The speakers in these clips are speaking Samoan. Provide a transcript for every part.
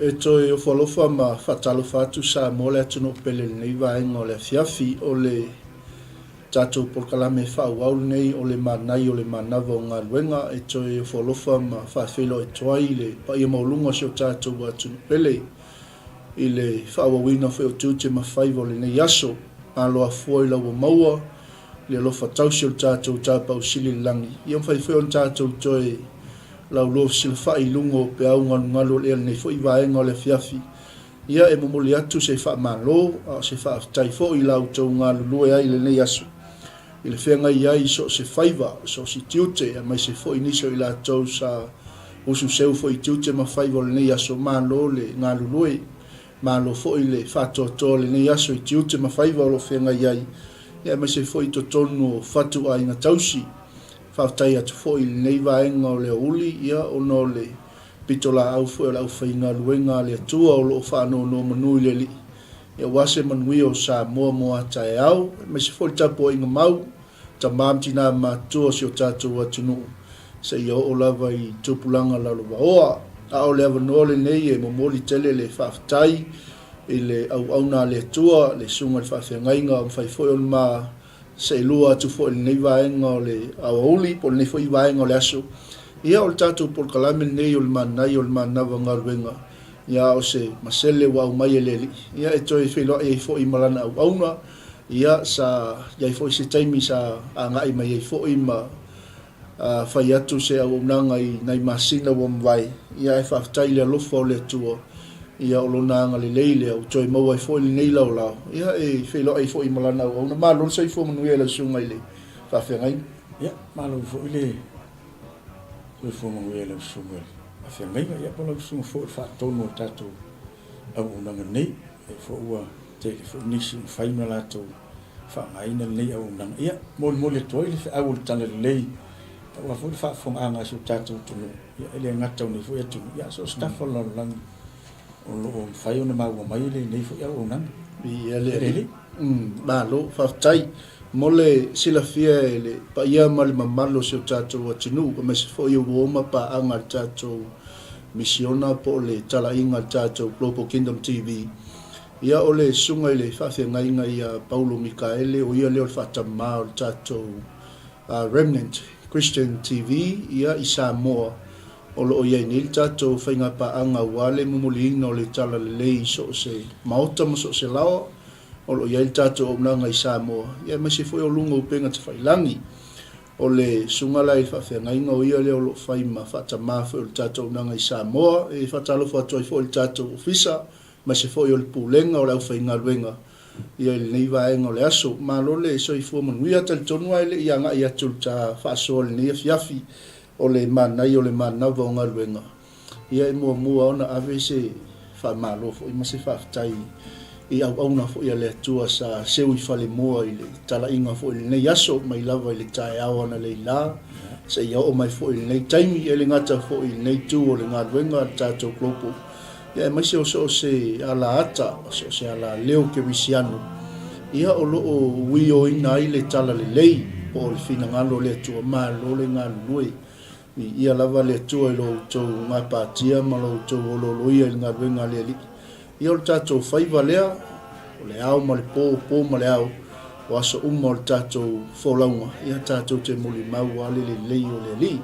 E toe ofo alofa ma faatalofa atu Samoa le atunuu pele i lenei vaega o le afiafi. O le tatou polokalame faaauau lenei o le Manaia o le Manava o Galuega e toe ofo alofa ma faafeiloai atu ai i le paia maualuga o si o tatou atunuu pele i le faaauauina foi o tiute ma faiva o lenei aso. Malo afua i lau ua maua le alofa tausi o le tatou Tapaau Sili i le Lagi, ia mafai foi ona tatou toe laulua fesilafai i luga o peau galugalu o le ea lenei foi vaega o le afiafi. Ia e momoli atu se faamalo a o se faafetai foi i la outou galulue ai i lenei aso i le feagai ai i so o se faiva, so o se tiute aemaise foi nisi o i latou sa ususeu foi i tiute ma faiva o lenei aso. Malo le galulue. Malo foi le faatoatoa o lenei aso i tiute ma faiva o lo o feagai ai, aemaise foi i totonu o fatu aiga tausi. Faafetai atu foi i lenei vaega o le aoauli, ia, ona o le pitolaau foi o le aufaigaluega a le Atua o lo o faanonomanu i le Alii, ia, aua se manuia o Samoa mo a taeao, aemaise foi le tapuaiga mau tama ma tina matutua o si o tatou atunuu seia oo lava i tupulaga lalovaoa. A o le avanoa lenei e momoli tele le faafetai i le auauna a le Atua, le Susuga i le Faafeagaiga ua mafai foi ona ma seelua atu foi i lenei vaega o le aoauli po o lenei foi vaega o le aso. Ia o le tatou polokalame lenei o le Manaia o le Manava Galuega, ia a o se masele ua aumai e le Alii, ia e toe feiloai ai foi ma lana auauna. Ia, sa i ai foi se taimi sa agai mai ai foi ma fai atu se auaunaga i nai masina ua mavae, ia ae faafetai i le alofa o le Atua, ia o Lona agalelei lea ua toe maua ai foi lenei laolao, ia e feiloai ai foi ma Lana auauna. Malo le soifua manuia i lau Susuga i le Faafeagaiga. Ia, malo foi le soifua manuia i lau Susuga i le Faafeagaiga, ia po o lau Susuga foi i le Faatonu o le tatou auaunaga nei. Lea foi ua tele foi nisi ua mafai ona latou faaaogaina lenei auaunaga. Ia, molimoli atu ai le feau o le Talalelei aua foi le faafofogaaga a si o tatou atunuu, ia e le gata o lenei foi atunuu, ia a so o se tafa o le lalolagi o lo o mafai ona maua mai lenei foi auaunaga. Viia le Alii. Malo, faafetai mo le silafia e le paia ma le mamalu o si o tatou atunuu, aemaise foi o uo ma paaga a le tatou Misiona po o le talaiga a le tatou Global Kingdom TV. Ia o le susuga i le faafeagaiga ia Paulo Mikaele, o ia lea o le faatamā o le tatou Remnant Christian TV ia i Samoa, o lo o i ai nei le tatou faigapaaga aua le momoliina o le talalelei i so o se maota ma so o se laoa o lo o i ai le tatou auaunaga i Samoa, ia aemaise foi o luga o upega tafailagi. O le susuga la i le faafeagaiga o ia lea o lo o fai ma faatamā foi o le tatou auaunaga i Samoa. E faatalofa atu ai foi i le tatou Ofisa aemaise foi o le Pulega o le aufaigaluega ia i lenei vaega o le aso. Malo le soifua manuia. Talitonu lava e le i agai atu i le ta faasoa i lenei afiafi o le manaia o le manava o galuega. Ia e muamua ona ave se faamalo foi ma se faafetai i auauna foi a le Atua sa seu i falemoa i le talaiga foi i lenei aso, mai lava i le taeao analeila seia oo mai foi i lenei taimi, e le gata foi i lenei itu o le galuega a le tatou Global, ia aemaise o so o se alaata, so o se alaleo kerisiano, ia o lo o uioina ai le talalelei po o le finagalo o le Atua. Malo le galulue. Viia lava le Atua i lo outou gapatia ma lo outou olooloia i le galuega a le Alii. Ia o le tatou faiva lea, o le ao ma le po, po ma le ao, o aso uma o le tatou folauga, ia tatou te molimau lava le lelei o le Alii.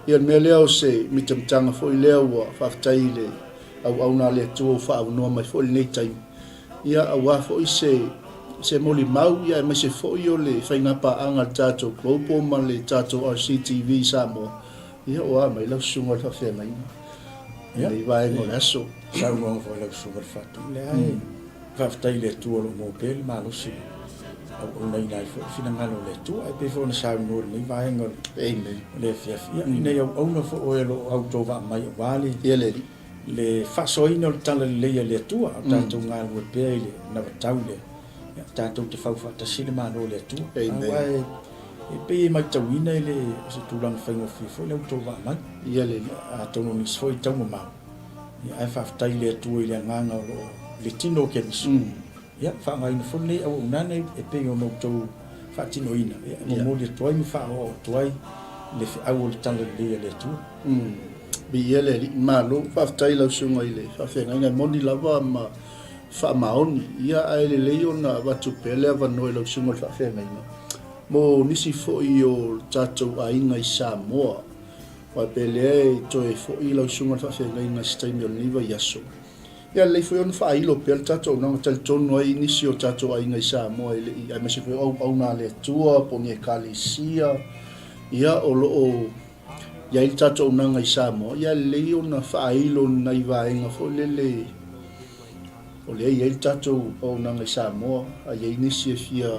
Ia o le mea lea o se mitamitaga foi lea ua faafetai i le auauna a le Atua ua faaaunoa mai foi i lenei taimi, Ia aua foi se se molimau ia aemaise foi o le faigapaaga a le tatou Global ma le tatou RCTV i Samoa, ia ua a mai lau susuga i le faafeagaiga i lenei vaega o le aso. Saunoaga foi a lau susuga i le Fatu, leai, faafetai i le Atua o lo o maua pea le malosi e auaunaina ai foi le finagalo o le Atua. Ae pei foi ona saunoa i lenei vaega o le afiafi, ia ina ia auauna foi oe o lo o autovaa mai aua le Ia le Alii. le faasoaina o le talalelei a le Atua, a o tatou galulue pea i le anavatau lea, ia, tatou te fau faatasi le Malo o le Atua. Aua e, e pei e matauina e le o se tulaga faigofie foi le outou vaa mai. Ia le Atonu o nisi foi e tau mamao, ia, ae faafetai i le Atua i le agaga o lo o i le tino o Keriso. Ia, faaaogaina foi lenei auaunaga e pei ona outou faatinoina, ia, e momoli atu ai ma faaoao atu ai le feau o le talalelei a le Atua. Viia le Alii. Malo, faafetai i lau Susuga i le faafeagaiga, e moni lava ma faamaoni, ia ae lelei ona avatu pea le avanoa i lau Susuga i le faafeagaiga mo nisi foi o tatou aiga i Samoa, aua pe lea e toe foi lau Susuga i le faafeagaiga i se taimi o lenei vaiaso. Ia lelei foi ona faailo pea le tatou auaunaga, talitonu ai nisi o tatou aiga i Samoa e le i, aemaise foi o auauna a le Atua po o ni Ekalesia, ia o lo o i ai le tatou auaunaga i Samoa, ia lelei ona faailo ni nai vaega foi lele o lea e i ai le tatou auaunaga i Samoa, a i ai nisi e fia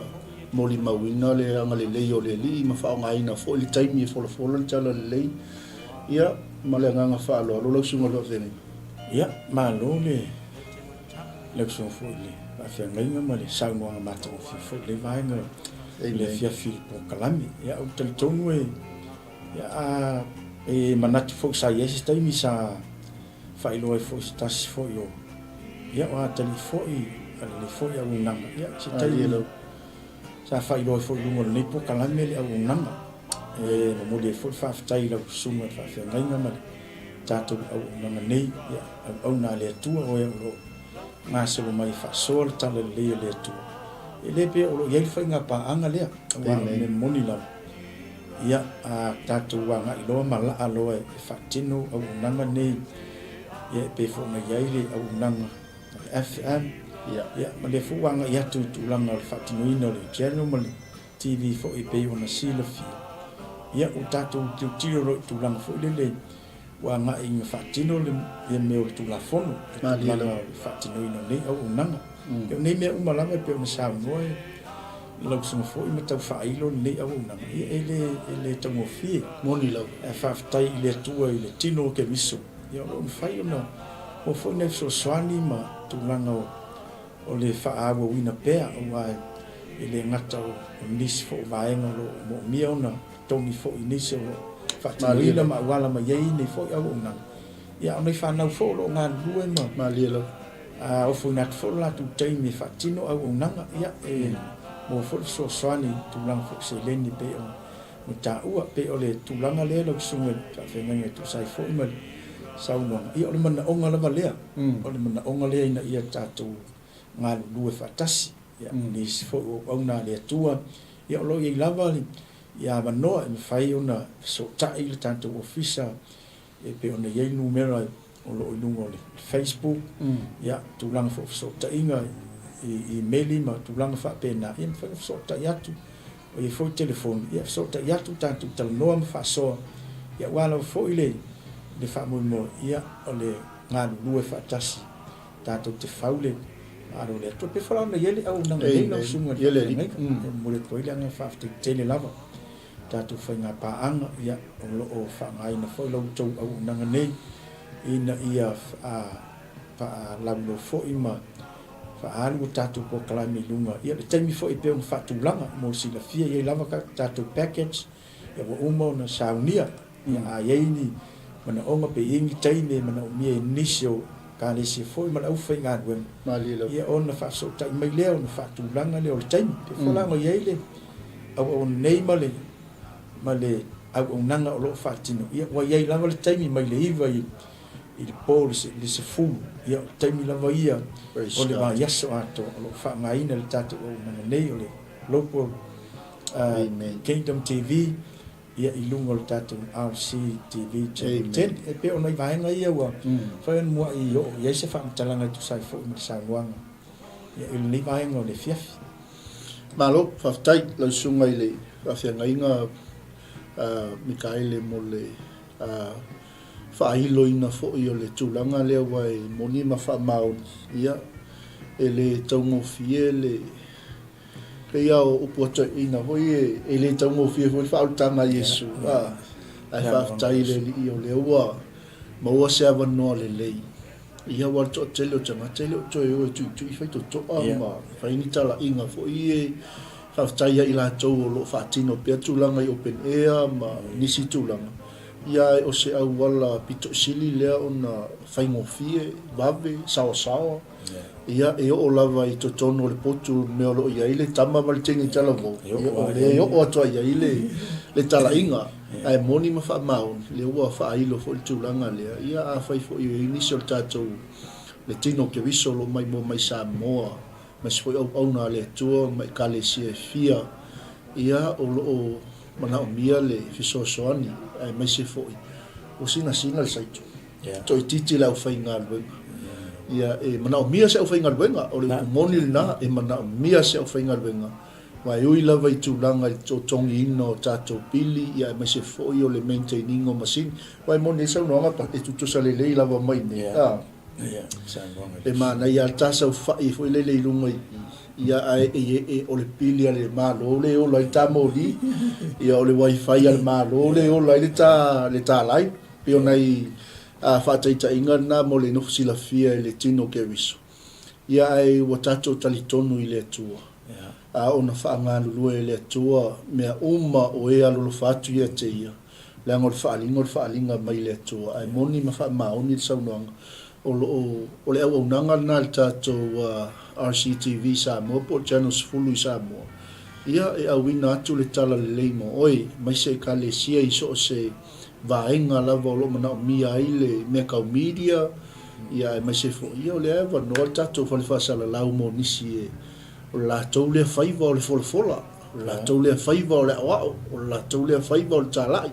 molimauina le agalelei o le Alii ma faaaogaina foi le taimi e folafola le talalelei, ia ma le agaga faaaloalo lau Susuga i le Faafeagaiga. Ia, malo le lau Susuga foi i le faafeagaiga ma le saunoaga matagofie foi i lenei vaega i le afiafi i le polokalame. Ia, ou te talitonu e, ia, a, e manatu foi sa i ai se taimi sa faailoa ai foi se tasi foi o, ia, o atalii foi a lenei foi auaunaga. Ia, se taimi sa faailoa ai foi i luga o lenei polokalame le auaunaga. E momoli ai foi le faafetai i lau Susuga i le faafeagaiga ma le tatou auaunaga nei, ia, auauna a le Atua, o e o lo o gasolo mai e faasoa le talalelei a le Atua. E le pei o lo o i ai le faiga paaga lea, aua o le mea moni lava, ia, a tatou agai loa ma laa loa e faatino auaunaga nei, ia, e pei foi ona i ai le auaunaga a le FM, ia, ma lea foi ua agai atu i tulaga o le faatinoina o le channel ma le TV foi e pei ona silafia, ia ua tatou tilotilo loa i tulaga foi lele ua agai ina faatino le ia mea o le Tulafono, le tulaga o le faatinoina o nei auaunaga. Ia o nei mea uma lava e pei ona saunoa lau Susuga foi ma tau faailo lenei auaunaga, ia e le e le taugofie. Moni lava. Ae faafetai i le Atua i le tino o Keriso, ia o lo o mafai ona maua foi nai fesoasoani ma tulaga o O le faaauauina pea aua e le gata o nisi foi o vaega o lo o moomia ona totogi foi i nisi o lo o faatinoina ma auala mai ai nei foi auaunaga. Ia a o nai fanau foi o lo o galulue ma ofoina atu foi lo latou taimi e faatino auaunaga, ia e maua foi le fesoasoani i tulaga foi o seleni e pei ona taua. E pei o le tulaga lea lau Susuga i le Faafeagaiga e tusa ai foi ma le saunoaga, ia o le manaoga lava lea. O le manaoga lea ina ia tatou galulue faatasi, ia, nisi foi o auauna a le Atua, ia o lo o i ai lava ia avanoa e mafai ona fesootai le tatou ofisa e pei ona i ai numera o lo o i luga o le Facebook, ia, tulaga foi o fesootaiga i imeli ma tulaga faapena, ia e mafai ona fesootai atu. O i ai foi telefoni, ia fesootai atu tatou talanoa ma faasoa, ia aua lava foi le le faamoemoe, ia o le galulue faatasi tatou te fau le Malo o le Atua. E pei foi la ona i ai le auaunaga nei lau Susuga i le Faafeagaiga, e momoli atu ai le agaga faafetai tele lava i tatou faiga paaga, ia o lo o faaaogaina foi la outou auaunaga nei ina ia faalauiloa foi ma faaalu a tatou polokalame i luga, ia le taimi foi e pei ona faatulaga mo le silafia, e i ai lava tatou package ia ua uma ona saunia, ia a i ai ni manaoga pe i ai ni taimi e manaomia e nisi o Ekalesia foi ma le aufaigaluega, ia ona faafesootai mai lea ona faatulaga lea o le taimi. E pei foi la ona i ai le auaunaga nei ma le ma le auaunaga o lo o faatino, ia ua i ai lava le taimi mai le 9 i i le po i le 10, ia o le taimi lava ia o le vaiaso atoa o lo o faaaogaina e le tatou auaunaga nei o le Global Kingdom TV ia i luga o le tatou RCTV Channel 10. E pei o nai vaega ia ua mafai ona muai oo i ai se faamatalaga e tusa ai foi ma le saunoaga ia i lenei vaega o le afiafi. Malo, faafetai lau susuga i le faafeagaiga Mikaele mo le faailoina foi o le tulaga lea aua e moni ma faamaoni, ia, e le taugofie le, pei lava o upu a toeaiina foi e le taugofie foi le faaolataga a Iesu, a, ae faafetai i le Alii o lea ua maua se avanoa lelei, ia aua o le toatele o tagata e le o toe o e tuitui faitotoa ma fai ni talaiga foi e faafetai ia i latou o lo o faatino pea tulaga i open air ma nisi tulaga. Ia ae o se auala pito sili lea ona faigofie, vave, saoasaoa, ia e oo lava i totonu o le potu mea o lo o i ai le tama ma le teine talavou, ia o lea e oo atu ai i ai le, le talaiga. Ae moni ma faamaoni, lea ua faailo foi le tulaga lea, ia afai foi e i ai nisi o le tatou, le tino o Keriso o lo o maimoa mai Samoa, aemaise foi auauna a le Atua ma Ekalesia e fia, ia o lo o manaomia le fesoasoani, aemaise foi ua sinasina le saito, toaitiiti le aufaigaluega. Ia e manaomia se aufaigaluega, o le upu moni lena, e manaomia se aufaigaluega Aua e ui lava i tulaga i le totogiina o tatou pili ia aemaise foi o le maintain ina o masini, aua e moni ai saunoaga e tutusa lelei lava mai nei, a. E manaia lava le ta saofai foi lele i luga i i, ia ae e o le pili a le Malo lea e ola ai le ta moli, ia o le wifi a le Malo lea e ola ai le ta le ta line. Pei o nai faataitaiga na mo le nofo silafia i le tino o Keriso. Ia ae ua tatou talitonu i le Atua, a ona faagalulue e le Atua mea uma o e alolofa atu ia te Ia, leaga o le faaaliga o le faaaliga mai le Atua, ae moni ma faamaoni le saunoaga, o lo o, o le auaunaga lena a le tatou RCTV Samoa po o le Channel 10 i Samoa, ia e auina atu le tala lelei mo oe, aemaise Ekalesia i so o se vaega lava o lo o manaomia ai le mea tau media, ia aemaise foi, ia o lea e avanoa le tatou fale faasalalau mo nisi e, o le latou lea faiva o le folafola, o le latou lea faiva o le aoao, o le latou lea faiva o le talai.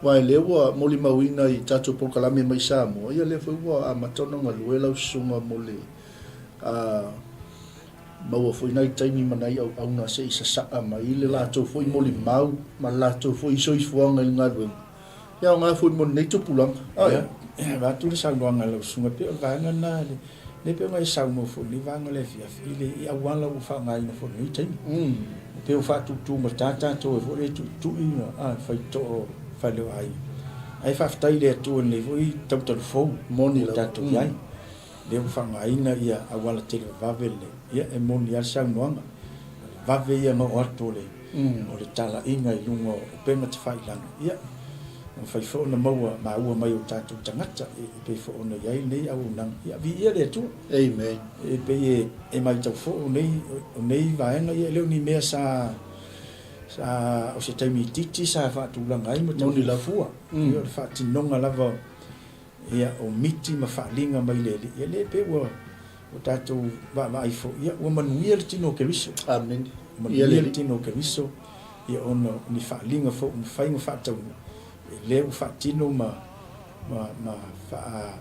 Aua o lea ua molimauina i tatou polokalame mai Samoa, ia lea foi ua amata ona galue lau susuga mo le a maua foi nai taimi ma nai auauna se i sasaa mai le latou foi molimau ma le latou foi soifuaga i le galuega. E aoga foi mo lenei tupulaga. Ia, avatu le saunoaga a lau susuga, pei o le vaega lena, lea pei ona e saunoa foi i lenei vaega o le afiafi, i le i auala ua faaaogaina foi i lenei taimi. E pei ua faatutumatā tatou e foi lea e tuitui ma faitoa o fale o aiga. Ae faafetai i le Atua i lenei foi tautalo fou ua tatou i ai. Lea ua faaaogaina ia auala televavave lenei, ia e moni lava le saunoaga, o le vave ia ona oo atu o le o le talaiga i luga o upega tafailagi, ia, e mafai foi ona maua maua mai o tatou tagata e pei foi ona i ai lenei auaunaga. Ia, viia le Atua. Amen. E pei e, e matau foi o nei, o nei vaega, ia e le o ni mea sa, sa, o se taimi itiiti sa faatulaga ai ma tau fuafua. Ia, o le faatinoga lava ia, o miti ma faaaliga mai le Alii, ia lea pei ua ua tatou vaavaai foi, ia, ua manuia le tino o Keriso. Amene. Ua manuia le tino o Keriso, ia, ona o ni faaaliga foi ua mafai ona faataunuu, ia, lea ua faatino ma, ma, ma faa,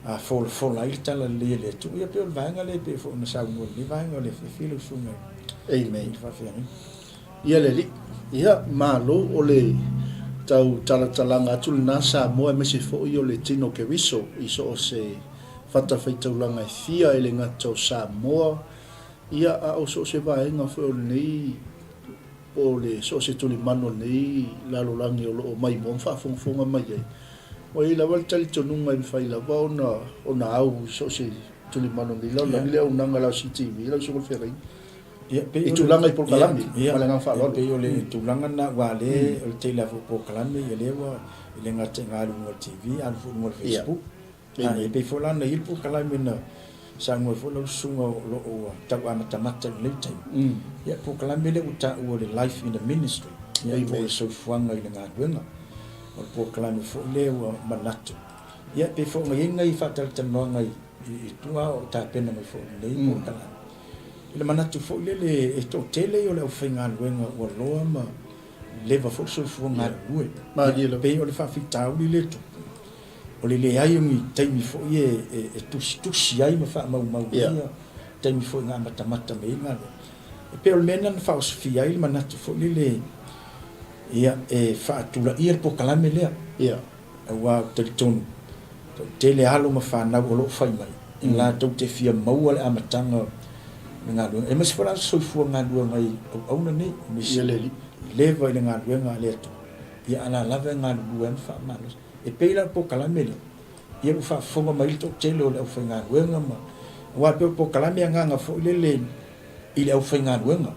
a folafola ai le talalelei a le Atua. Ia, pei o le vaega lea e pei foi ona saunoa i lenei vaega o le afiafi lau Susuga i le faafeagaiga. Ia le Alii. Ia, malo o le tau talatalaga atu lena Samoa aemaise foi o le tino Keriso i so o se fatafaitaulaga e fia e le gata o Samoa, ia, a o so o se vaega foi o lenei, po o le so o se tulimanu o lenei lalolagi o lo o maimoa ma faafogafoga mai ai. Ua i ai lava le talitonuga e mafai lava ona, ona au i so o se tulimanu o lenei lalolagi le auaunaga a le RCTV, lau Susuga i le Feagaiga. I tulaga i polokalame ma le agaga faaaloalo. E pei o le tulaga lena aua o lea o le tele lava o polokalame ia lea ua e le gata i alu i luga o le TV alu foi i luga o le Facebook. E pei foi la ona i ai le polokalame na saunoa ai foi lau susuga o lo o ua tau amatamata i lenei taimi. Ia polokalame lea ua taua o le Life in the Ministry, ia po o le soifuaga i le galuega. O le polokalame foi lea ua manatu, ia e pei foi ona i ai nai faatalatalanoaga i tua o tapena mai foi i lenei polokalame. I le manatu foi lele e toatele ia o le aufaigaluega ua loa ma leva foi le soifua galulue. E pei o le faafitauli lea e tupu, o le leai o ni taimi foi e tusitusi ai ma faamaumau ai ia taimi foi na amatamata mai ai le galuega. E pei o le mea lena na faaosofia ai le manatu foi lele ia e faatulaia le polokalame lea. Aua ou te talitonu, toatele alo ma fanau o lo o fai mai, e latou te fia maua le amataga o le galuega, aemaise foi la le soifua galuega i auauna nei, aemaise leva i le galuega a le Atua, ia a la lava e galulue ai ma faamalosi. E pei la o le polokalame lea, ia ua faafofoga mai le toatele o le aufaigaluega ma, aua e pei o le polokalame agaga foi lele i le aufaigaluega,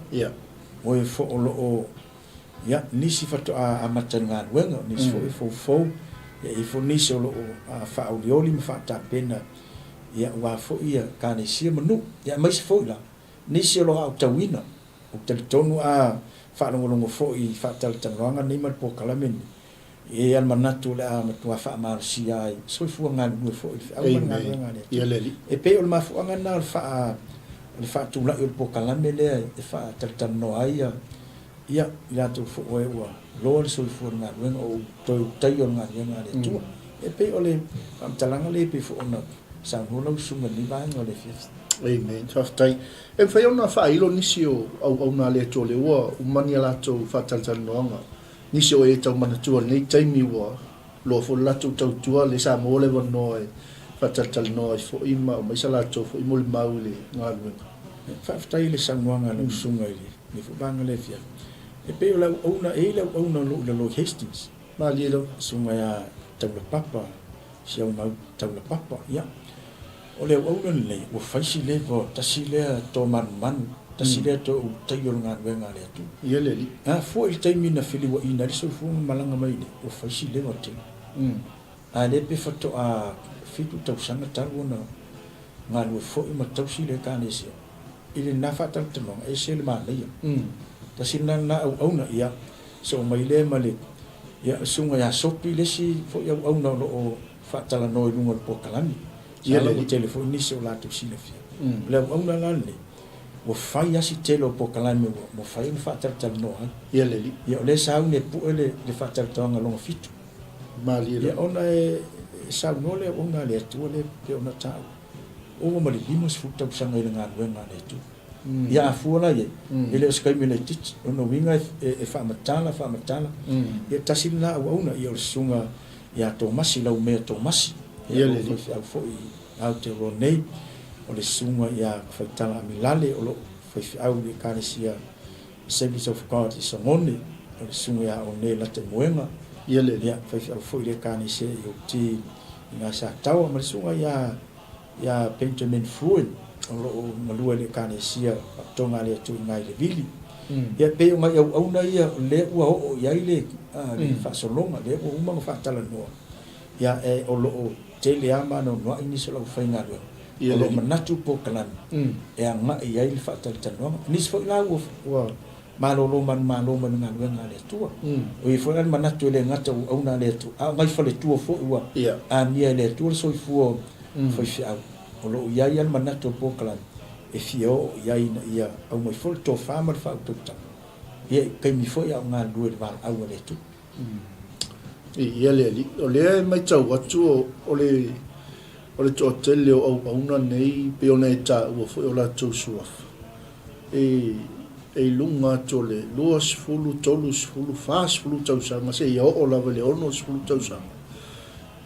o e foi o lo o Ia, nisi faatoa amata i le galuega, o nisi foi e foufou, ia e i ai foi nisi o lo o faaolioli ma faatapena, ia, aua foi ia Ekalesia ma nuu. Ia aemaise foi la, nisi o lo o aotauina. Ou te talitonu a faalogologo foi i faatalatalanoaga nei ma le polokalame lenei, E i ai lava le manatu o le a matua faamalosia ai soifua galulue foi i le feau ma le galuega a le Atua. E pei o le mafuaaga lena o le faa, o le faatulai o le polokalame lea e faatalatalanoa ai ia, ia, i latou foi o e ua loa le soifua i le galuega o toe utaia o le galuega a le Atua. E pei o le faamatalaga lea e pei foi ona saunoa lau susuga i lenei vaega o le afiafi. Amen. Faafetai. E mafai ona faailo nisi o auauna a le Atua lea ua uma ni a latou faatalatalanoaga Nisi o e tau manatua i lenei taimi ua loa foi le latou tautua lea sa maua le avanoa e faatalatalanoa ai foi ma aumai sa latou foi molimau i le galuega. Faafetai i le saunoaga a lau susuga i lenei foi vaega lea afiafi. E pei o le auauna, e i ai le auauna o lo o i lalo i Hastings. Malie lava. Susuga ia Taulapapa, si au mau Taulapapa, ia. O le auauna lenei, ua fai si leva, tasi lea toa manumanu, tasi lea toe ulutaia o le galuega a le Atua. Ia le Alii. A fua i le taimi na feliuaina ai le soifua ma malaga mai nei, ua fai si leva tele. A lea pe faatoa fitu tausaga talu ona galue foi ma tausi le Ekalesia. I lena faatalatalanoaga, e ese le manaia. Tasi lena lena auauna, ia, soo mai lea ma le, ia, le susuga ia Sopi le isi foi auauna o lo o faatalanoa i luga o le polokalame. Masalo ua tele foi nisi o latou silafia. O le auauna la lenei, ua fai lava si tele o polokalame ua mafai ona faatalatalanoa ai. Ia le alii. Ia o lea e sauni e pue le, le faatalatalanoaga lona fitu. Malie lava. Ia ona e, e saunoa le auauna a le Atua lea e pei ona taua, ua ova ma le 50 tausaga i le galuega a le Atua. Ia a fua la i ai, e le o se taimi laitiiti. O lona uiga e, e faamatala, faamatala. Ia tasi lena auauna, ia o le susuga ia Tomasi, Laumea Tomasi, ia o lo o faifeau foi i Aotearoa nei, o le susuga ia Faitala Amilale o lo o faifeau i le Ekalesia Assemblies of God i Sagone, o le susuga ia One Lataimoega, ia faifeau foi i le Ekalesia EOT i Gasataua, ma le susuga ia ia Benjamin Fruin o lo o galue i le Ekalesia Faapitoga a le Atua i Gailevili. Ia e pei o nai auauna ia o lea ua oo i ai le le faasologa, lea ua uma ona faatalanoa, ia e o lo o tele lava ma anoanoai nisi o le aufaigaluega o lo o manatu polokalame e agai i ai le faatalatalanoaga. Nisi foi la ua ua malolo manumalo mai le galuega a le Atua. O i foi la le manatu e le gata ua auauna a le Atua, a o nai faletua foi ua amia e le Atua le soifua o faifeau. O lo o i ai lava le manatu o le polokalame e fia oo i ai ina ia aumai foi le tofa ma le faautautaga ia i taimi foi a o galulue i le valaau a le Atua. Viia le Alii. O lea e matau atu o le o le toatele o auauna nei pei ona e taua foi o latou suafa e e i luga atu o le 20, 30, 40 tausaga seia oo lava i le 60 tausaga.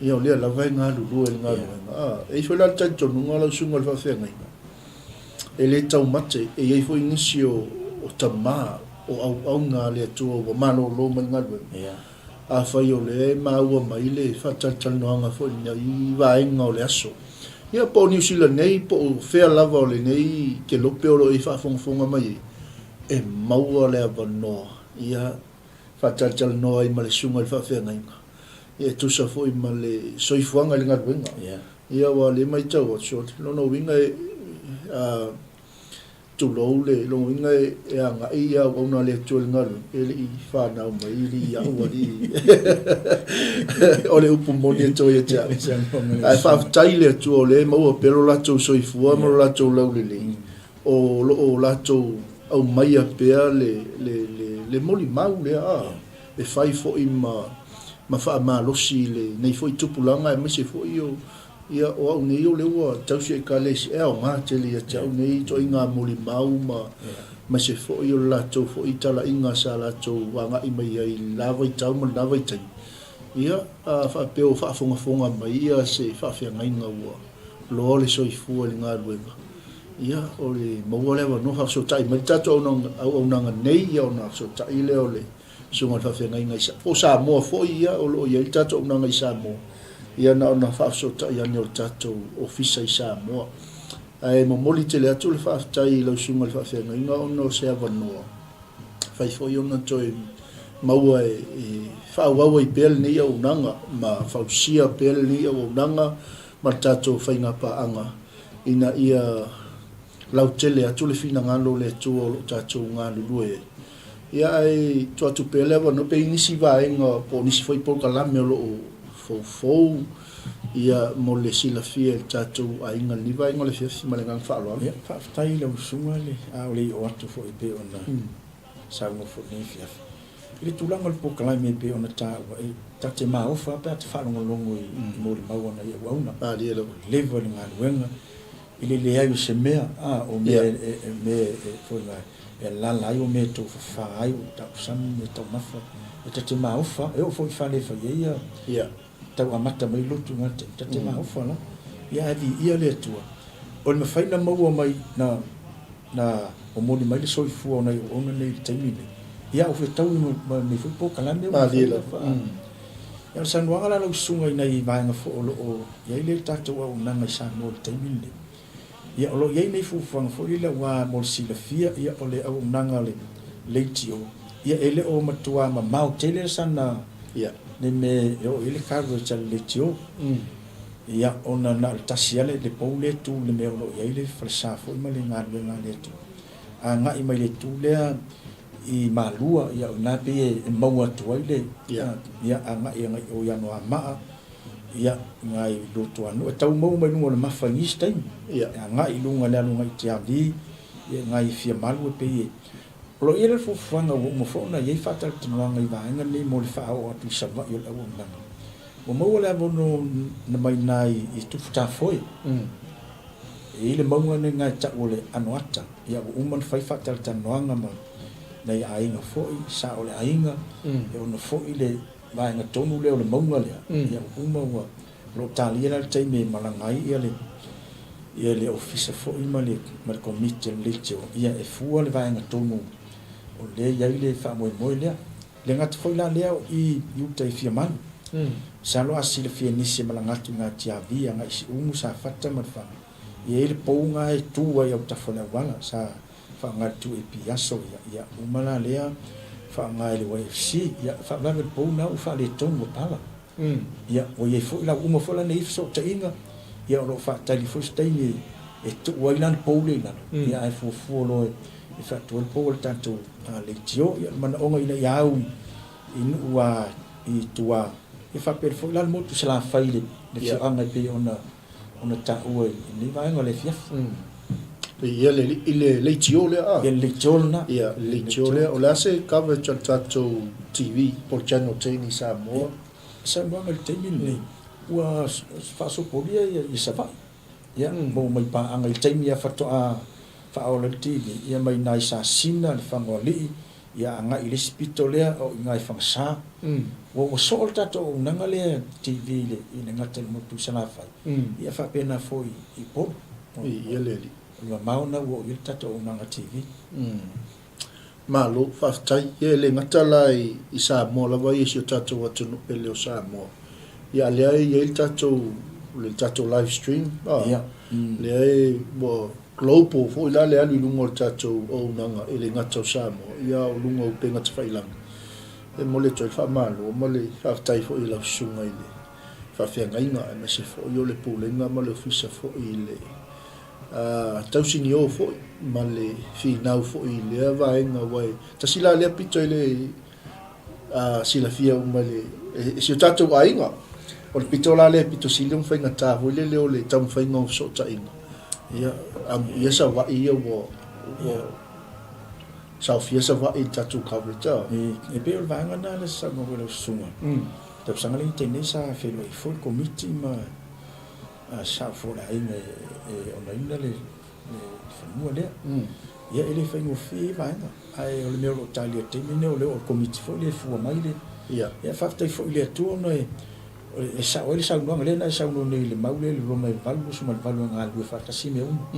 Ia o lea lava e galulue i le galuega. A, e i ai foi la le talitonuga lau susuga i le faafeagaiga, e le taumate, e i ai foi nisi o, o tama, o auauna a le Atua ua malolo mai le galuega. Afai o lea e maua mai le faatalatalanoaga foi i lenei vaega o le aso, ia po o Niu Sila nei po o fea lava o lenei kelope o lo o e faafogafoga mai ai, e maua le avanoa, ia, faatalatalanoa ai ma le susuga i le faafeagaiga, ia e tusa foi ma le soifuaga i le galuega. Ia aua o lea e matau atu, o lona uiga e, a, tulou le, lona uiga e agai ia auauna a le Atua i le galuega, e le i fanau mai alii au alii. O le upu moni e toe ia te au. Ae faafetai i le Atua o lea e maua pea lo latou soifua ma lo latou laulelei. O lo o latou aumaia pea le, le, le, le molimau lea, a, e fai foi ma, ma faamalosi i lenei foi tupulaga aemaise foi o, ia, o au nei o lea ua tausi Ekalesia, e aoga tele ia te au nei ituaiga molimau ma, aemaise foi o le latou foi talaiga sa latou agai mai ai i le la vaitau ma lena vaitaimi. Ia, a faapea o faafogafoga mai ia se faafeagaiga ua loa le soifua i le galuega, Ia, o le maua le avanoa faafesootai mai le tatou auaunaga nei, ia ona fesootai lea o le Susuga i le Faafeagaiga i Sa, po o Samoa foi, ia, o lo o i ai le tatou auaunaga i Samoa, ia na ona faafesootai ane o le tatou Ofisa i Samoa. Ae momoli tele atu le faafetai i lau Susuga i le Faafeagaiga ona o se avanoa, fai foi ona toe maua e faaauau ai pea lenei auaunaga ma fausia pea lenei auaunaga ma le tatou faigapaaga ina ia lautele atu le finagalo o le Atua o lo o tatou galulue ai. Ia ae tuu atu pea le avanoa pe i ai nisi vaega po o nisi foi polokalame o lo o foufou ia mo le silafia e le tatou aiga i lenei vaega o le afiafi ma le agaga faaaloalo. Ia, faafetai i lau susuga le a o le i oo atu foi e pei ona saunoa foi i lenei afiafi. I le tulaga o le polokalame e pei ona taua, e ta te maofa lava pe a te faalogologo i molimau a nai auauna. Malie lava. Ua leva le galuega i le leai o se mea, a, o mea e, mea e, foi na, e alaala ai, o mea e tofafa ai, o tausami, mea taumafa, e ta te maofa, e oo foi i fale e fai ai ia, tau amata mai lotu i na taimi, ta te maofa lava. Ia ae viia le Atua, o le mafai na maua mai, na, na momoli mai le soifua o nai auauna nei i le taimi lenei, ia a ua fetaui ma lenei foi polokalame ua mafai ona faa. Ia o le saunoaga la a lau susuga i nai vaega foi o lo o i ai le tatou auaunaga i Samoa i le taimi lenei, ia o lo o i ai nei fuafuaga foi lele aua mo le silafia, ia o le auaunaga a le leitio, ia e le o matua mamao tele sana le mea e oo i ai le coverage a le leitio. Ia ona na o le tasi lava le pou lea e tu i le mea o lo o i ai le falesa foi ma le galuega a le Atua. Agai mai le itu lea i Malua, ia o i ina pei e maua atu ai le, ia agai agai i o i Anoamaa, ia i nai Luatuanuu, e tau maua mai luga o le Mafa i nisi taimi, e agai i luga i le alu agai i Tiavi, ia i nai Fiamalu e pei e O lo o i ai le fuafuaga ua uma foi ona i ai faatalatalanoaga i vaega nei mo le faaoo atu i Savaii o le auaunaga. Ua maua le avanoa na mai ina i Tufutafoe. E i ai le mauga nei na e tau o le Anoata. Ia ua uma ona fai faatalatalanoaga ma nai aiga foi, sa o le aiga, e ono foi le vaega tonu lea o le mauga lea. Ia ua uma ua o lo o talia la le taimi e malaga ai ia le ia le ofisa foi ma le ma le komiti a le leitio ia e fua le vaega tonu o lea e i ai le faamoemoe lea. Le gata foi la lea o i i uta i Fiamalu. Masalo a silafia e nisi e malaga atu i ngā Tiavi agai i Siumu, Safata ma Lefaga, e i ai le pou ngā e tu ai autafa o le auala sa faaaoga e le 2AP aso ia, ia uma la lea faaaoga e le YFC, ia faalavelave le pou na ua faaletonu ua pala. Ia, ua i ai foi la, ua uma foi la nei fesootaiga, ia o lo o faatali foi se taimi e tuu ai la le pou lea i lalo, ia ae fuafua loa e faatu ai le pou a le tatou leitio. Ia o le manaoga ina ia au i nuu i tua, ia faapea foi la le motu i Salafai i le afioaga e pei ona ona taua i lenei vaega o le afiafi. Ia i le leitio lea a? Ia le leitio lena. Ia le leitio lea. O le a se coverage a le tatou TV po o le Channel 10 i Samoa? Ia, saunoaga i le taimi lenei, ua faasopolia ia Savaii. Ia, maua mai paaga i le taimi lava faatoa faaola ai le TV, ia mai nai Sasina, Lefagoalii, ia agai i le isi pito lea o i ina i Fagasa. Ua soo le tatou auaunaga lea TV i le gata i le motu i Salafai, ia faapena foi i Upolu. O le mamao lena ua oo i ai le tatou auaunaga TV. Malo, faafetai. Ia e le gata la i Samoa lava ia i si o tatou atunuu pele o Samoa, ia a lea e i ai le tatou, le tatou live stream, lea e ua Global foi la le alu i luga o le tatou auaunaga e le gata o Samoa, ia a o luga o upega tafailaga. E momoli atu ai le faamalo ma le faafetai foi i lau susuga i le faafeagaiga aemaise foi o le Pulega ma le Ofisa foi i le tausinio foi ma le finau foi i lea vaega aua e tasi la lea pito e le silafia uma e si o tatou aiga. O le pito la lea e pito sili ona faigata foi lele o le taumafaiga o fesootaiga. Ia, amuia Savaii ia ua saofia Savaii i le tatou coverage a. E pei o le vaega lena lea sa saunoa foi lau susuga. Tausaga lea na tea nei sa feiloai foi le komiti ma sao foi le aiga e onaina le fanua lea. Ia e le faigofie ia vaega, ae o le mea o lo o talia i le taimi lenei, o le komiti foi lea e fua mai le... Ia faafetai foi i le Atua ona e sao ai le saunoaga lea na e saunoa nei i le mau lea i le Roma e 8, 28 e galulue faatasi mea uma.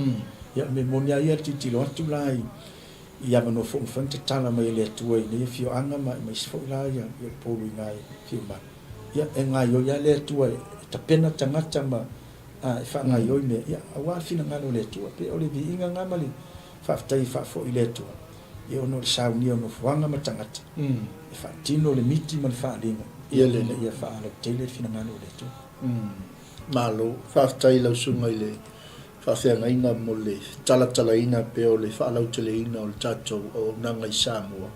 Ia o le mea moni lava ia, e tilotilo atu la i avanoa foi ua mafai ona tatala mai e le Atua i nei afioaga ma isi foi la ia Upolu i ina e afio mai. Ia e gaoioi lava le Atua e tapena tagata ma a e faagaoioi mea, ia, aua le finagalo o le Atua. Pe o le viiga lena ma le faafetai e faafoi i le Atua, ia ona o le saunia o nofoaga ma tagata, e faatino le miti ma le faaaliga, ia, ina ia faalautele le finagalo o le Atua. Malo. Faafetai i lau susuga i le faafeagaiga mo le talatalaina pea o le faalauteleina o le tatou auaunaga i Samoa.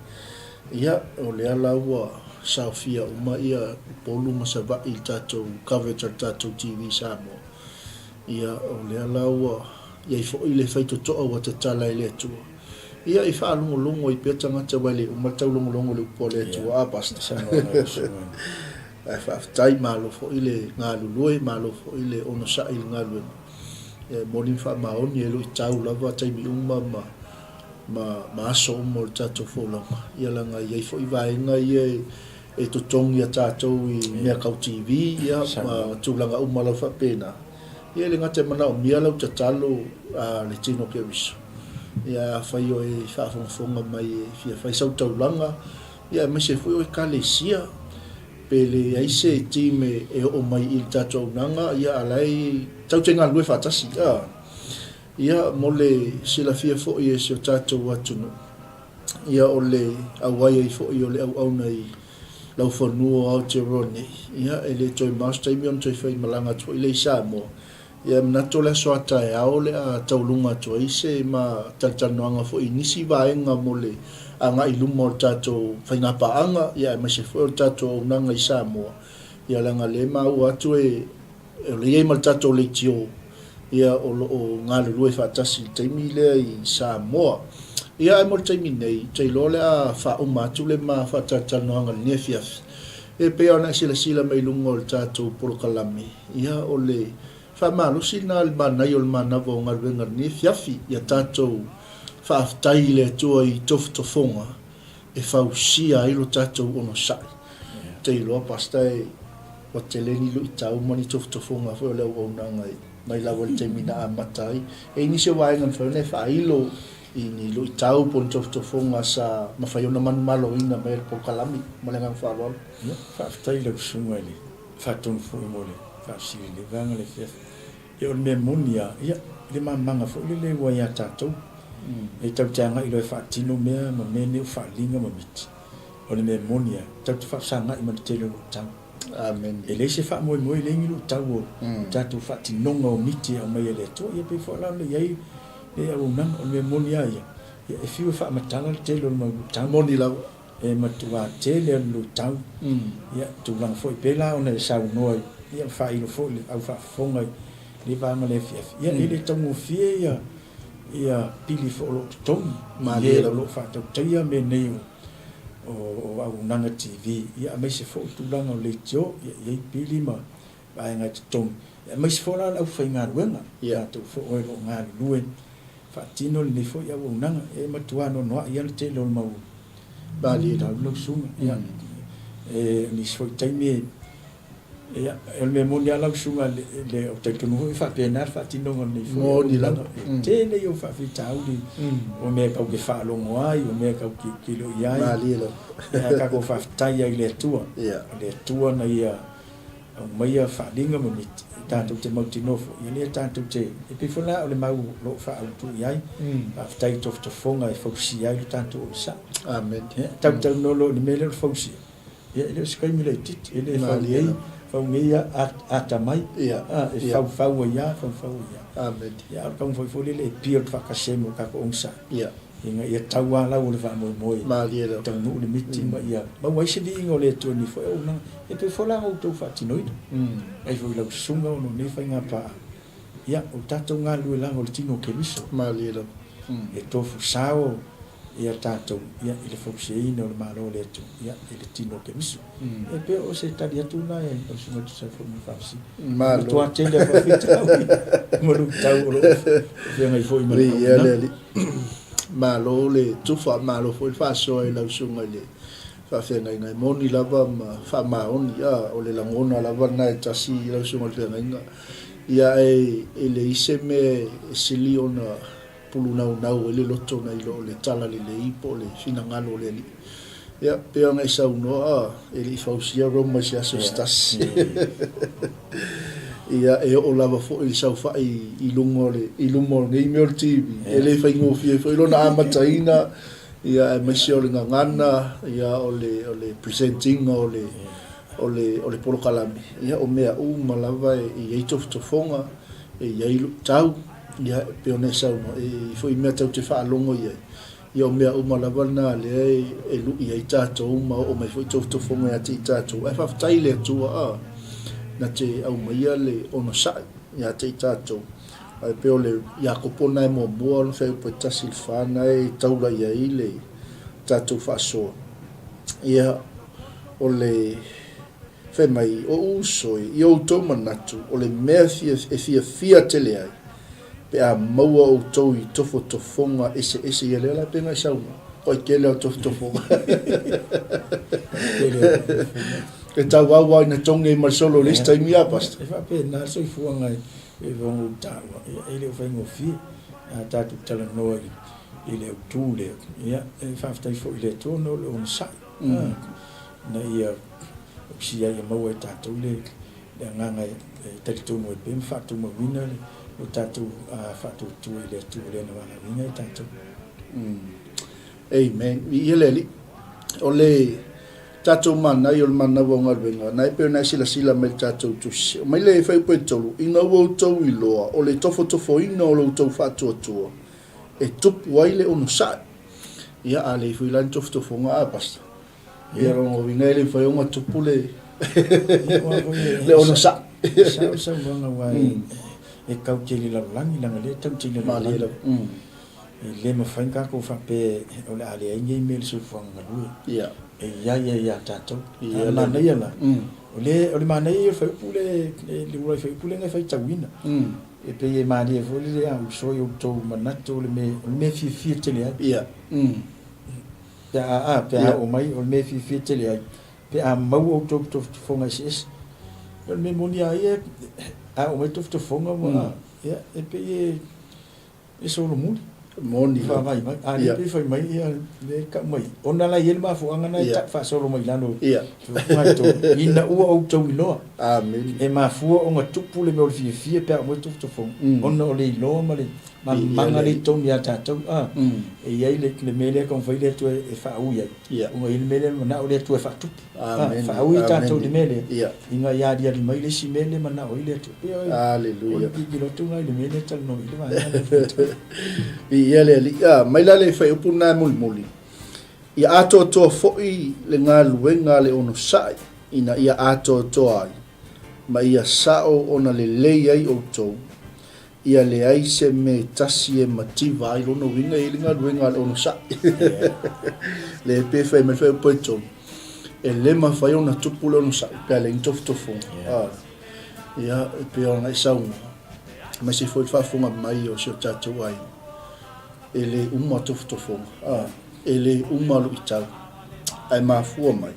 Ia, o lea la ua saofia uma ia Upolu ma Savaii i le tatou coverage a le tatou TV Samoa. Ia, o lea la ua i ai foi le faitotoa ua tatala e le Atua. Ia, e faalogologo ai pea tagata aua e le uma le taulogologo i le upu a le Atua, a Pastor? Ae faafetai, malo foi le galulue, malo foi le onosai i le galuega. Ia, e moni ma faamaoni, e luitau lava taimi uma ma ma ma aso uma o le tatou folauga, ia leaga e i ai foi vaega ia e totogi a tatou i mea tau TV ia ma tulaga uma lava faapena. Ia e le gata e manaomia lau tatalo a le tino Keriso. Ia afai o e faafogafoga mai e fia fai sau taulaga, ia aemaise foi o Ekalesia, pe leai se team e oo mai i le tatou auaunaga, ia a la e tatou te galulue faatasi. Ia, mo le silafia foi e si o tatou atunuu, ia o le auai ai foi o le auauna i laufanua o Aotearoa nei, ia e le toe mao se taimi ona toe faimalaga atu foi lea i Samoa. Ia e manatu o le aso a taeao o le a tauluga atu ai se ma talatalanoaga foi i nisi vaega mo le agai i luma o le tatou faigapaaga, ia aemaise foi o le tatou auaunaga i Samoa. Ia leaga o lea e maua atu e O lea e i ai ma le tatou leitio, ia, o lo o galulue faatasi i le taimi lea i Samoa. Ia, ae mo le taimi nei, ou te iloa o le a faauma atu le ma faatalatalanoaga i lenei afiafi. E pei lava ona e silasila mai i luga o le tatou polokalame, ia, o le faamalosi lena i le manaia o le manava o galuega i lenei afiafi. Ia tatou faafetai i le Atua i tofotofoga e fausia ai lo tatou onosai. Ou te iloa Pastor e ua tele ni luitau ma ni tofotofoga foi o le auaunaga i mai lava i le taimi na amata ai. E i ai nisi o vaega na mafai ona e faailo i ni luitau po o ni tofotofoga sa mafai ona manumaloina mai e le polokalame. Ma le agaga faaaloalo. Ia, faafetai i lau susuga i le faatonu foi mo le faafesili i lenei vaega le afiafi. Ia o le mea moni lava, ia, le malamaga foi lele ua ia tatou, e tatou te agai loa e faatino mea ma mea nei o faaaliga ma miti. O le mea moni lava, tatou te faafesagai ma le tele o luitau. Amene. E leai se faamoemoe, e leai ni luitau o tatou faatinoga o miti e aumai e le Atua. Ia pei foi la o le i ai le auaunaga. O le mea moni lava ia, ia e fiu e faamatala le tele o le mau luitau. Moni lava. E matua tele le luitau, ia, tulaga foi pei la ona e saunoa i, ia, ma faailo foi i le au faafofoga i lenei vaega le afiafi, ia, e le taugofie ia, ia pili foi o lo o totogi, i e o lo o faatautaia mea nei o, o auaunaga TV, ia, aemaise foi o tulaga o leitio, ia, e i ai pili ma vaega e totogi, aemaise foi la le aufaigaluega, latou foi o lo o galulue faatino lenei foi auaunaga. E matua noanoai lava le tele o le mau tau lau susuga. Ia, e, o nisi foi taimi e, ia, o le mea moni lava lau susuga, le, le, ou te talitonu foi e faapena le faatinoga o lenei foi auaunaga. E tele ia o faafitauli, o mea tatou te faalogo ai, o mea tatou te tilotilo i ai. Ia, ae tatou faafetai ai i le Atua. O le Atua na Ia aumaia faaaliga ma miti, e tatou te mautinoa foi, ia lea tatou te, e pei foi la o le mau o lo o faaautu i ai, faafetai i tofotofoga e fausia ai lo tatou onosai. Amen. Ia, talatalanoa loa i le mea lea o le fausia, ia e le o se taimi laitiiti, e le fau nei, fau nei atamai, e faufau ai lava, faufau ai lava. Amen. Ia, a o le taumafai foi lele e build faatasi ai ma lo tatou onosai. Ia. Ina ia tau lava lau o le faamoemoe, Malie lava. taunuu le miti ma ia maua ai se viiga o le Atua i lenei foi auaunaga. E pei foi la ona outou faatinoina, ai foi i lau susuga ona o lenei faiga paa, ia, o tatou galulue lava o le tino o Keriso. Malie lava. E tofu sao ia tatou, ia, i le fausiaina o le Malo o le Atua, ia, i le tino o Keriso. E pei o se tali atu lena e lau susuga e tusa ai foi ma le faafesili. Malo. Matua tele a faafitauli ma luitau o lo o feagai foi ma le Viia le Alii. Malo le tufa, malo foi le faasoa i lau susuga i le faafeagaiga. E moni lava ma faamaoni, a, o le lagona lava lena e tasi i lau susuga i le feagaiga. Ia ae e leai se mea e sili ona pulunaunau ai le loto nai lo le talalelei po o le finagalo o le Alii. Ia, pei ona e saunoa, e le i fausia Roma i se aso se tasi. Ia, e oo lava foi le saofai i luga o le, i luma o lenei mea o le TV, e le faigofie foi lona amataina, ia, aemaise o le gagana, ia, o le, o le present ina o le, o le, o le polokalame. Ia, o mea uma lava e i ai tofotofoga, e i ai luitau, Ia, e pei ona e saunoa, e i ai foi mea tatou te faalogo i ai. Ia o mea uma lava na lea e lu'i ai tatou ma oo mai foi tofotofoga ia te i tatou. Ae faafetai i le Atua a na te aumaia le onosai ia te i tatou. Ae pei o le Iakopo na e muamua ona fuaiupu e 1 i le 4 na e taula i ai le tatou faasoa. Ia o le fai mai, o uso e, i outou manatu o le mea e fiafia tele ai, pe a maua outou i tofotofoga eseese ia lea la pei ona e saunoa, koe tele o tofotofoga. E tauau lava ina togi ai ma le solo i le isi taimi a Pastor. E faapena le soifuaga e pei ona ou taua, e le o faigofie. A tatou talanoa i le autu lea, ia e faafetai foi i le Atua ona o le onosai, ina ia ausia ai ia maua e tatou le le agaga e talitonu ai pea ma faatumauina lo tatou faatuatua i le Atua lea na valaauina ai tatou. Amen. Viia le Alii. O le tatou manaia o le manawa o galuega, na e pei ona e silasila mai i le tatou tusi. Mai le fuaiupu e 3, ina ua outou iloa o le tofotofoina o lo outou faatuatua e tupu ai le onosai. Ia, a leai foi la ni tofotofoga a, Pastor? Ia lona uiga e le mafai ona tupu le le onosai. E sao le saunoaga aua e tau tele i lalolagi leaga o lea e tau tele i lalolagi. E le mafai ona tatou faapea o le a leai nei mea i le soifuaga galue. E i ai lava ia tatou. A o le manaia la, o le manaia ia o le fuaiupu lea, le uluai fuaiupu lea na e faitauina. E pei e malie foi lele a uso i outou manatu o le mea e fiafia tele ai. Pe a, a, pe a oo mai, o le mea e fiafia tele ai, pe a maua outou tofotofoga eseese. O le mea moni lava ia, a oo mai tofotofoga ua, ia, e pei e, e solomuli. Moni. Faavaivai. A lea pei fai mai, ia, lea e tau mai, ona la e i ai le mafuaaga lena e tau faasolo mai i lalo. Ia. Ina ua outou iloa. Amene. E mafua ona tupu le mea o le fiafia pe a oo mai tofotofoga, ona o le iloa ma le Malamalama lea i totonu ia tatou, a, e i ai le mea lea e taumafai le Atua e faaui ai, ona e i ai le mea lea e manao le Atua e faatupu, a, faaui tatou i le mea lea, ina ia aliali mai le isi mea lea e manao ai le Atua. E pei o le tilotilo atu lena i le mea lea e talanoa i le vaega lea. Viia le Alii. A, mai la le fuaiupu lena e mulimuli, Ia atoatoa foi le galuega a le onosai ina ia atoatoa ai, ma ia sao ona lelei ai outou, Ia leai se mea e tasi e mativa ai lona uiga e i ai le galuega a le onosai. Le pe fai mai fai upu e tolu, e le mafai ona tupu le onosai pe a leai ni tofotofoga. Ah, ia, e pei ona e saunoa, aemaise foi le faafofoga mai o si o tatou aiga, e le uma tofotofoga, ah, e le uma luitau, ae mafua mai,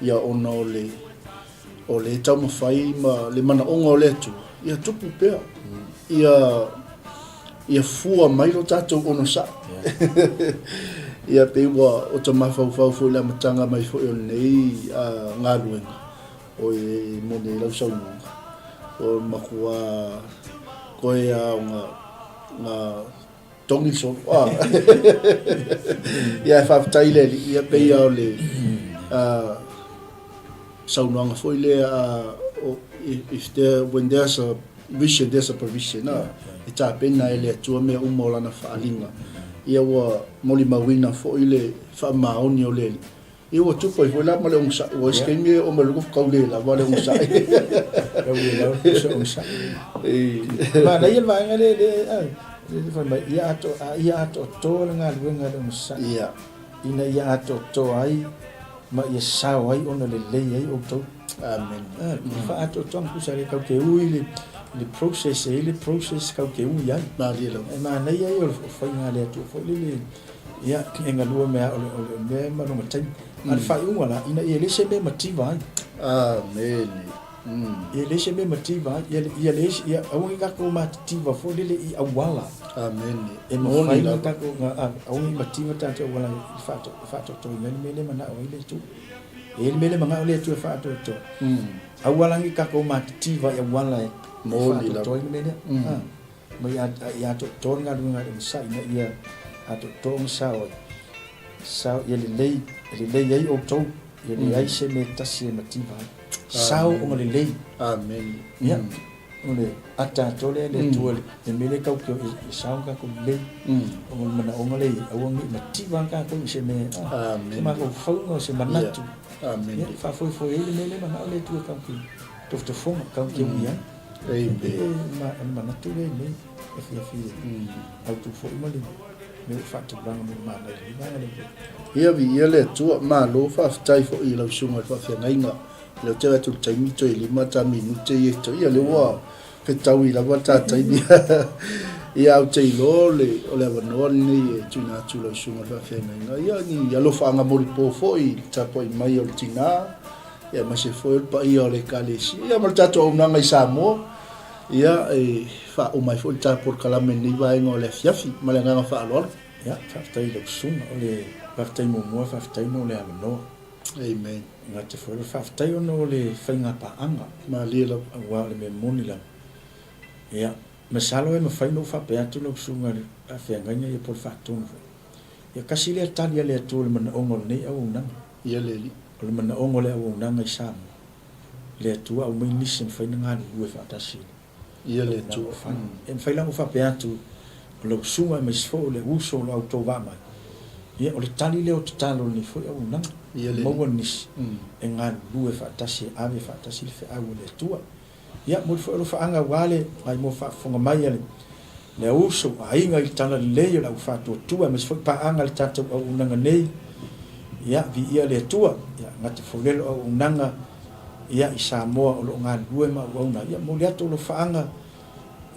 ia ona o le O le taumafai ma le manaoga o le Atua, ia tupu pea, ia, ia fua mai lo tatou onosai. Ia pei ua o ta mafaufau foi i le amataga mai foi o lenei galuega, oi e moni ai lau saunoaga, o le matua koe lava o ga togi le solo. Ia e faafetai i le Alii, ia pei lava o le saunoaga foi lea, if there, when there's a vision, there's a provision, e tapena e le Atua mea uma o Lana faaaliga. Ia ua molimauina foi le faamaoni o le Alii. Ia ua tupu ai foi la ma le onosai, ua isi taimi e oo mai loa tau le lava le onosai. Tau le lava le onosai. Manaia le vaega lea lea lea fai mai ia ato a ia atoatoa le galuega a le onosai. Ia. Ina ia atoatoa ai ma ia sao ai ona lelei ai outou. Amen. Le faaatoatoaga tusa le tau te ui le le process e i ai le process tau te ui ai. Malie lava. E manaia ia o le faiga a le Atua foi lele Ia, e galue mai lava o le mea ma lona taimi. A o le faaiuga la, ina ia leai se mea e mativa ai. Amene. Ia leai se mea e mativa ai. Ia, ia leai, ia aua ne i tatou matitiva foi lele i auala. Amene. E mafai ona tatou, aua ne i mativa tatou auala e faatoatoaina ai le mea lea e manao ai le Atua. E i ai le mea lea e manao le Atua e faatoatoa. Aua la ne i tatou matitiva i auala e faatoatoa ai le mea lea. Ma ia atoatoa le galuega a le onosai ina ia atoatoa ma sao ai. Sao ia lelei, e lelei ai outou, ia leai se mea e tasi e mativa ai. Sao ona lelei. Amen. Ia. O le ata atoa lea e le Atua le mea lea tatou te o e sao ma tatou lelei. Ona o le manaoga lea e aua ne i mativa lava tatou i se mea, se mafaufauga, se manatu. Ia, e faafoefoe ai le mea lea e manao le Atua tatou te tofotofoga, tatou te ui ai. E pei o le manatu lea i lenei afiafi e autu foi ma le mea ua faatulaga mo le manaia i lenei vaega lea. Ia, viia le Atua. Malo faafetai foi i lau Susuga i le Faafeagaiga. Lea ou te vaai atu i le taimi toe 5 ta minute ia totoe. Ia lea ua fetaui lava ta taimi. Ia ou te iloa o le, o le avanoa lenei e tuuina atu i lau susuga i le faafeagaiga. Ia ni alofaaga molipo foi i le tapuai mai o le tina, ia aemaise foi o le paia o le Ekalesia, ia ma le tatou auaunaga i Samoa. Ia e faauma ai foi le ta polokalame i lenei vaega o le afiafi. Ma le agaga faaaloalo. Ia, faafetai i lau susuga. O le faafetai muamua, faafetai mo le avanoa. Amen. E gata foi o le faafetai ona o le faiga paaga. Malie lava. Aua o le mea moni lava. Ia, masalo e mafai ona ou faapea atu lau susuga i le faafeagaiga ia po o le faatonu foi. Ia tasi lea tali a le Atua i le manaoga o lenei auaunaga. Ia le Alii. O le manaoga o le auaunaga i Samoa, le Atua aumai nisi e mafai ona galulue faatasi i le Ia le Atua. E mafai la ona ou faapea atu, o lau susuga aemaise foi o le uso o lo o outou vaa mai, ia o le tali lea o tatalo o lenei foi auaunaga, ia maua nisi e galulue faatasi e ave faatasi le feau a le Atua. Ia momoli foi alofaaga aua le maimoa faafofoga mai a le uso, aiga i le Talalelei o le au faatuatua aemaise foi paaga a le tatou auaunaga nei. Ia viia le Atua, ia gata foi lea o auaunaga ia i Samoa o lo o galulue ma auauna ai. Ia momoli atu alofaaga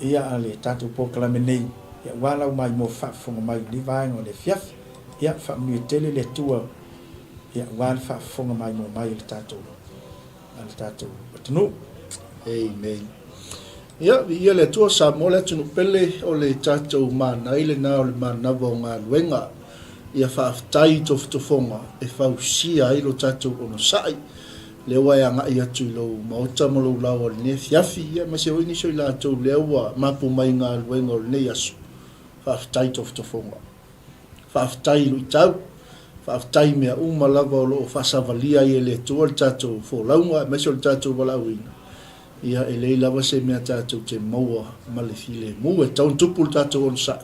ia a le tatou polokalame nei ia aua lau maimoa faafofoga mai i lenei vaega o le afiafi. Ia faamanuia tele le Atua ia aua le faafofoga maimoa mai a le tatou a le tatou atunuu. Amen. Ia, viia le Atua, Samoa le atunuu pele, o le tatou manai lena o le manava o galuega. Ia faafetai i tofotofoga e fausia ai lo tatou onosai. Lea ua e agai atu i lou maota ma lou laoa i lenei afiafi, ia aemaise foi nisi o i latou lea ua mapu mai i galuega o lenei aso. Faafetai tofotofoga. Faafetai i luitau. Faafetai i mea uma lava o lo o faasavalia ai e le Atua le tatou folauga aemaise o le tatou valaauina. Ia, e leai lava se mea tatou te maua ma le filemu. E tatau ona tupu le tatou onosai,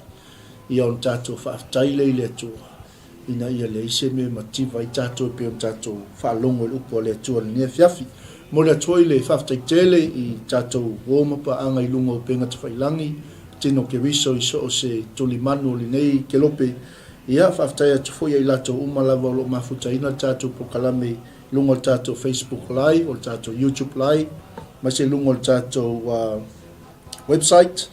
ia ona tatou faafetai lea i le Atua, ina ia leai se mea e mativa ai tatou e pei ona tatou faalogo i le upu a le Atua i lenei afiafi. Momoli atu foi le faafetai tele i tatou uo ma paaga i luga o upega tafailagi, tino Keriso i so o se tulimanu o lenei kelope. Ia, faafetai atu foi ia i latou uma lava o lo o mafutaina le tatou polokalame i luga o le tatou Facebook Live, o le tatou YouTube Live, aemaise i luga o le tatou website.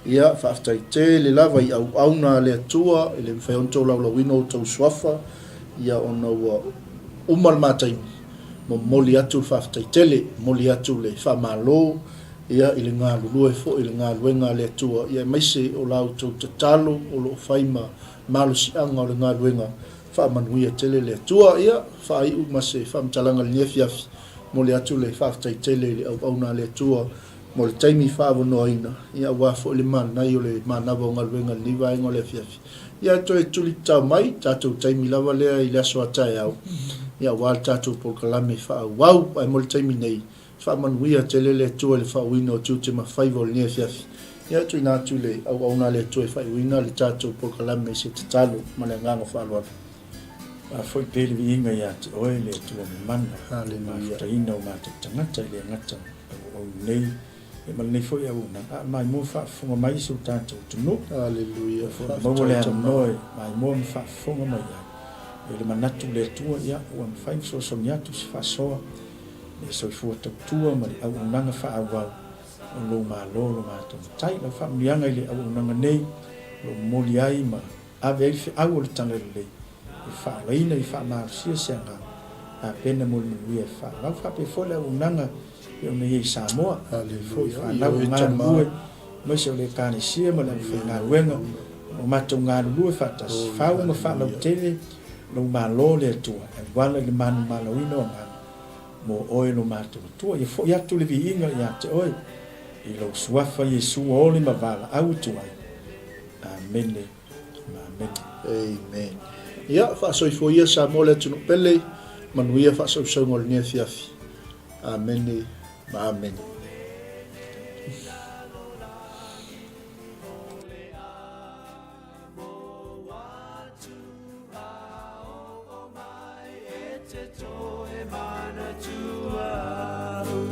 Ia, faafetai tele lava i auauna a le Atua, e le mafai ona tolaulauina outou suafa, ia ona ua uma le ma taimi, momoli atu le faafetai tele, momoli atu le faamalo, ia, i le galulue foi i le galuega a le Atua, ia aemaise o la outou tatalo o lo o fai ma malosiaga o le galuega, faamanuia tele le Atua. Ia, faaiu ma se faamatalaga i lenei afiafi, momoli atu le faafetai tele i le auauna a le Atua mo le taimi faaavanoaina, ia aua foi le manai o le manava o galuega i lenei vaega o le afiafi. Ia toe tuli tatao mai, tatou taimi lava lea i le aso a taeao, ia aua le tatou polokalame faaauau. Ae mo le taimi nei, faamanuia tele le Atua i le faauuina o tiute ma faiva o lenei afiafi. Ia tuuina atu i le auauna a le Atua e faaiuina le tatou polokalame i se tatalo ma le agaga faaaloalo. Faafoi pea le viiga ia te Oe, le Atua Mamana, Haleluia. Mafutaina o matou tagata i le gata auauna nei, ia ma lenei foi auaunaga, a maimoa faafofoga mai si o tatou atunuu. Haleluia. Maua le avanoa e maimoa ma faafofoga mai ai. E le manatu le Atua, ia ua mafai ona fesoasoani atu se faasoa, le soifua tautua ma le auaunaga faaauau o lou Malo, lo matou Matai. Lau faamanuiaga i le auaunaga nei, o lo o momoli ai ma Ave ai le feau o le Talalelei e faaolaina i faamalosia se agaga tapena mo le manuia e faaauau. Faapea foi le auaunaga e pei ona i ai i Samoa, foi fanau o galulue, aemaise o le Ekalesia ma le aufaigaluega o lo o matou galulue faatasi, fau ma faalautele lou Malo le Atua e auala i le manumaloina o agaga mo oe lo matou Atua. Ia foi atu le viiga ia te oe i lou Suafa Iesu ole ma valaau atu ai. Amene ma amene. Amen. Ia, faasoifua ia Samoa le atunuu pele, manuia faasausauga o lenei afiafi. Amene ma amene. te toe manatua au.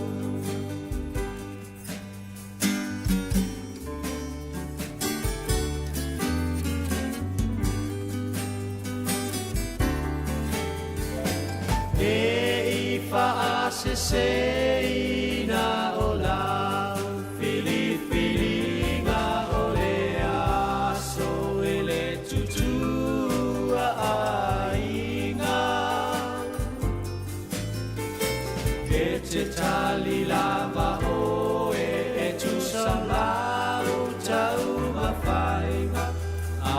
Ne i faaseseina o lau filifiliga o le aso e le tutua aiga. E te tali lava oe e tusa lau taumafaiga, a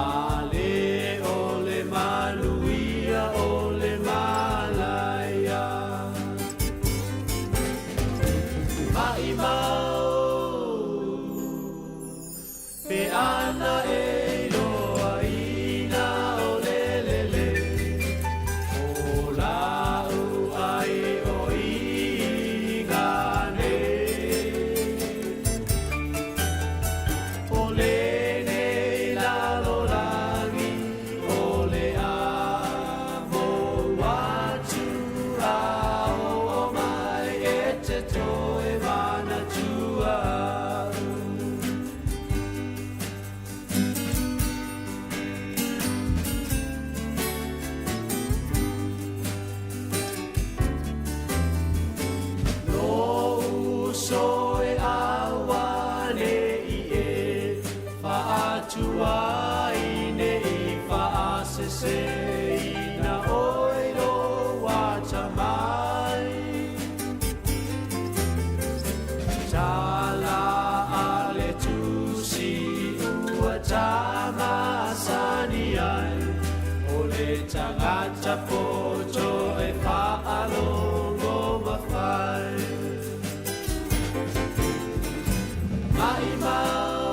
le o le manuia o le malaia. Maʻimau pe ana e iloaina o le lelei o lau aioiga nei. O lenei lalolagi o le a mou atu a oo mai e te toe manatua au. Lou uso e auaneʻi e faatuai nei faaseseina oe i lou atamai. Tala a le Tusi ua ta masani ai, o le tagata poto e faalogo ma fai. Maʻimau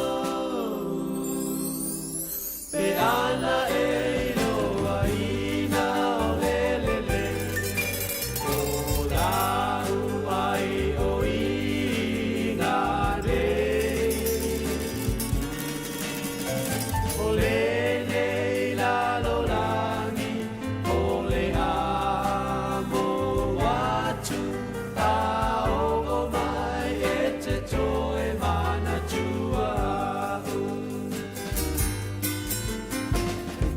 pe ana e iloaina o le lelei o lau aioiga nei. O lenei lalolagi o le a mou atu a oo mai e te toe manatua au.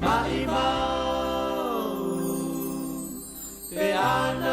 Maʻimau pe ana